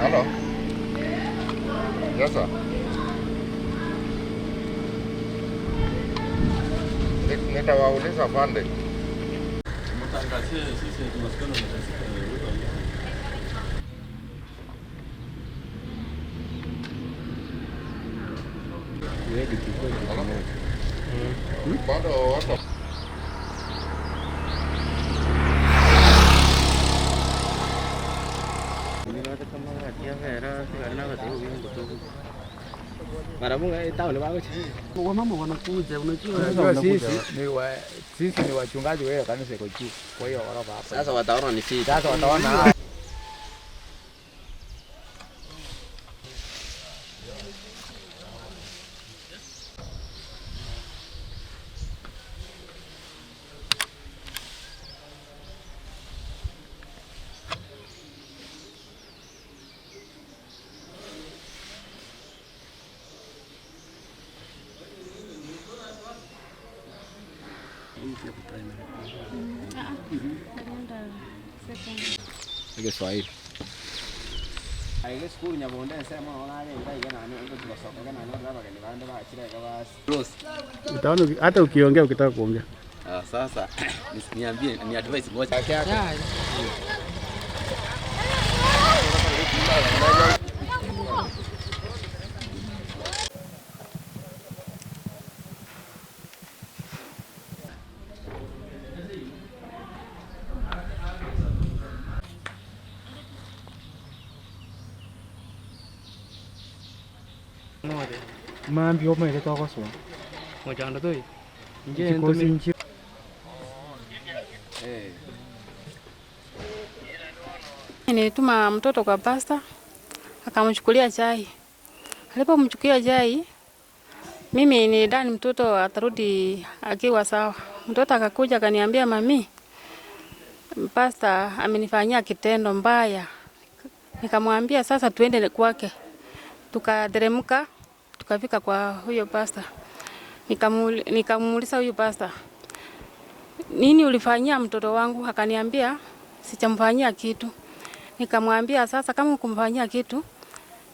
Hello. Yes, sir. Nitawauliza pande. Mtangazie sisi tunasikana na. Bado wako. Wamama wanakuja, unajua. Sisi ni wachungaji wa kanisa iko juu. Kwa hiyo ghorofa hapa. Sasa wataona ni sisi. Sasa wataona. Kiswahili. Utaona hata ukiongea ukitaka kuongea. Sasa niambie ni advice moja. Mambi omaete togosoa Mochando toi. chikosi nchi. Nilituma mtoto kwa pasta akamchukulia chai. Alipomchukulia chai, mimi nilidhani mtoto atarudi akiwa sawa. Mtoto akakuja akaniambia, mami, pasta amenifanyia kitendo mbaya. Nikamwambia sasa tuende kwake. Tukateremka tukafika kwa huyo pasta. Nikamuuliza huyo pasta, nini ulifanyia mtoto wangu? Akaniambia sichamfanyia kitu. Nikamwambia sasa kama hukumfanyia kitu,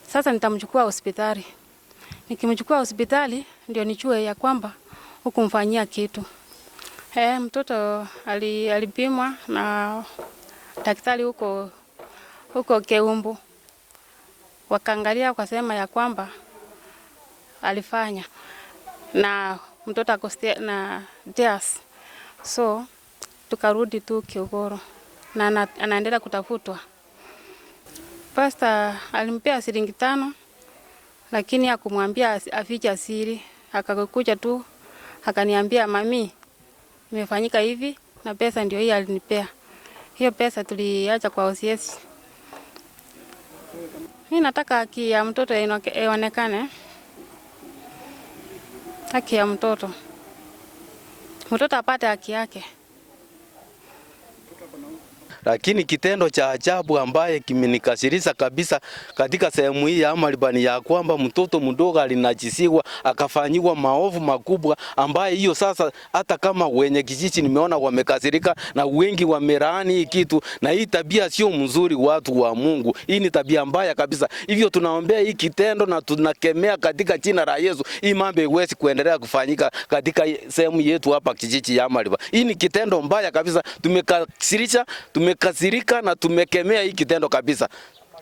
sasa nitamchukua hospitali. Nikimchukua hospitali ndio nichue ya kwamba hukumfanyia kitu. Mtoto alipimwa na daktari huko Keumbu. Wakaangalia wakasema ya kwamba alifanya na mtoto ako na tears. So tukarudi tu Kiogoro na anaendelea kutafutwa. Pastor alimpea shilingi 5 lakini hakumwambia afiche siri. Akakuja tu akaniambia, mami, imefanyika hivi na pesa ndio hii alinipea. Hiyo pesa tuliacha kwa OCS. Mimi nataka haki ya mtoto ionekane. Haki ya mtoto. Mtoto apate haki yake. Lakini kitendo cha ajabu ambaye kimenikasirisha kabisa katika sehemu hii ya Amaliba ni ya kwamba mtoto mdogo alinajisiwa akafanyiwa maovu makubwa, ambaye hiyo sasa hata kama wenye kijiji nimeona wamekasirika na wengi wamelaani hii kitu, na hii tabia sio mzuri, watu wa Mungu. Hii ni tabia mbaya kabisa. Hivyo tunaombea hii kitendo na tunakemea katika jina la Yesu. Hii mambo iwezi kuendelea kufanyika katika sehemu yetu hapa kijiji ya Amaliba. Hii ni kitendo mbaya kabisa. Tumekasirika na tumekemea hii kitendo kabisa.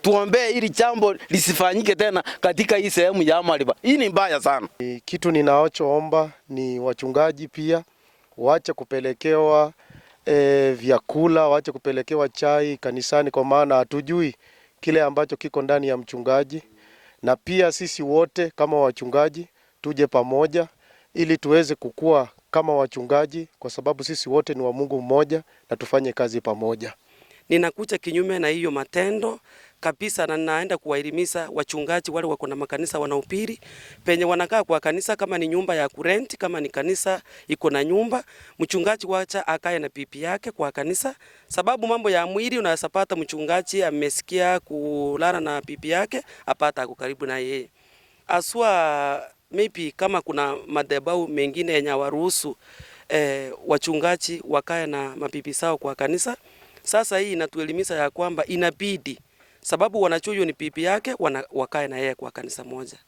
Tuombee ili jambo lisifanyike tena katika hii sehemu ya Amaliba. Hii ni mbaya sana. Kitu ninachoomba ni wachungaji pia waache kupelekewa vyakula, waache kupelekewa chai kanisani, kwa maana hatujui kile ambacho kiko ndani ya mchungaji. Na pia sisi wote kama wachungaji tuje pamoja ili tuweze kukua kama wachungaji, kwa sababu sisi wote ni wa Mungu mmoja na tufanye kazi pamoja. Ninakuja kinyume na hiyo matendo kabisa, na naenda kuwaelimisha wachungaji wale wako na makanisa wanaupiri penye wanakaa kwa kanisa, kama ni nyumba ya kurenti, kama ni kanisa iko na nyumba, mchungaji wacha akae na bibi yake kwa kanisa, sababu mambo ya mwili unaweza pata mchungaji amesikia kulala na bibi yake, apata ako karibu na yeye. Aswa maybe kama kuna madhabahu mengine yenye waruhusu wachungaji wakae na mabibi zao kwa kanisa. Sasa hii inatuelimisha ya kwamba inabidi sababu wanajua huyo ni bibi yake, wakae na yeye kwa kanisa moja.